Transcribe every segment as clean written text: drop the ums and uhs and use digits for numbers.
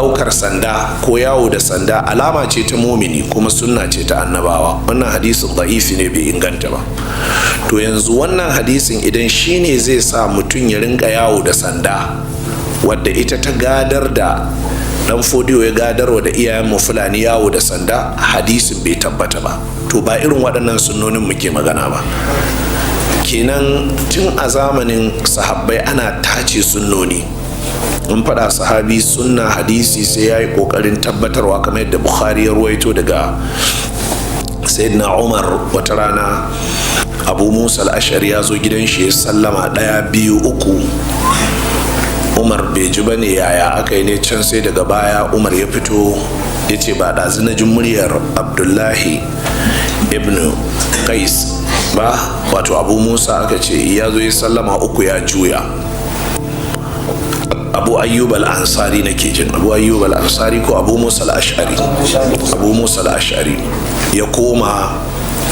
Ɗaukar sanda ko yawo da sanda alama ce ta mumini, kuma sunna ce ta annabawa. Wannan hadisin da'ifi ne, bai inganta ba. To yanzu wannan hadisin idan shine zai sa mutum ya rinka yawo da sanda, wadda ita ta gadar da Dan Fodiyo ya gadarwa da iyayenmu Fulani yawo da sanda, hadisin bai tabbata ba. To ba irin waɗannan sunnonin muke magana ba. Kenan tun a zamanin sahabbai ana tace sunnoni. In faɗa sahabi sunna, hadisi, sai ya yi ƙoƙarin tabbatarwa, kamar yadda Bukhari ya ruwaito daga Sayyidina Umar. Wata rana Abu Musa al-Ashari ya zo gidan shi, ya sallama ɗaya, biyu, uku. Umar bai ji ba ne, yaya aka yi ne? Can sai daga baya Umar ya fito ya ce, "Ba ɗazu na jin muryar Abdullahi ibn Qais ba, wato Abu Musa?" Aka ce ya zo ya sallama uku ya juya. Abu Ayyub al-Ansari nake jin, Abu Ayyub al-Ansari ko Abu Musa al-Ash'ari. Abu Musa al-Ash'ari ya koma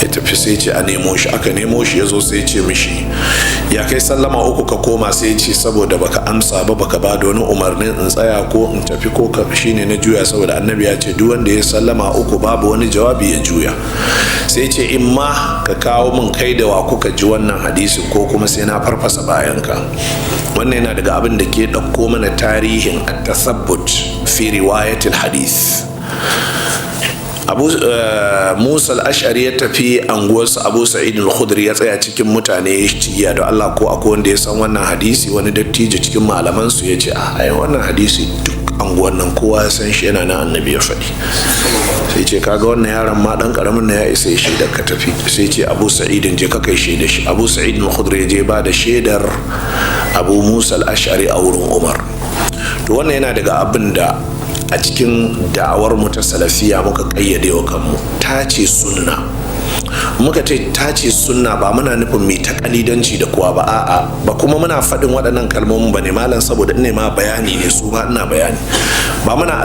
ya tafi, sai ce a nemo shi. Aka nemo shi, ya zo, sai ce mishi, "Ya kai sallama uku ka koma?" Sai ce, "Saboda baka amsa ba, baka ba da wani umarnin in tsaya ko in tafi ko ka shine na juya, saboda Annabi ya ce duk wanda ya sallama uku babu wani jawabi ya juya." Sai ce, "In ma ka kawo min kai da wa kuka ji wannan hadisin, ko kuma sai na farfasa bayanka." Wannan yana daga abin da ke ɗauko mana tarihin at-tasabbut fi riwayatil hadith. Abu Musa al-Ash'ari ya tafi anguwarsu Abu Sa'id al-Khudri, ya tsaya cikin mutane ya cigiya, da Allah, ko akwai wanda ya san wannan hadisi? Wani dattijo cikin malaman su ya ce, "A ai wannan hadisi duk anguwan nan kowa ya san shi, yana nan, Annabi ya faɗi." Sai ce, "Kaga wannan yaron ma dan karamin na ya isa ya shaidar, ka tafi." Sai ce, "Abu Sa'id, je ka kai shaida shi." Abu Sa'id al-Khudri ya je ba da shaidar Abu Musa al-Ash'ari a wurin Umar. To wannan yana daga abin da a cikin da'awar mu ta Salafiya muka kayyade wa kanmu, tace sunna. Muka ce tace sunna, ba muna nufin mai ta kalidanci da kuwa ba, a'a, ba kuma muna faɗin waɗannan kalmomin ba ne, malam, saboda ina ma bayani ne, su ma ina bayani, ba muna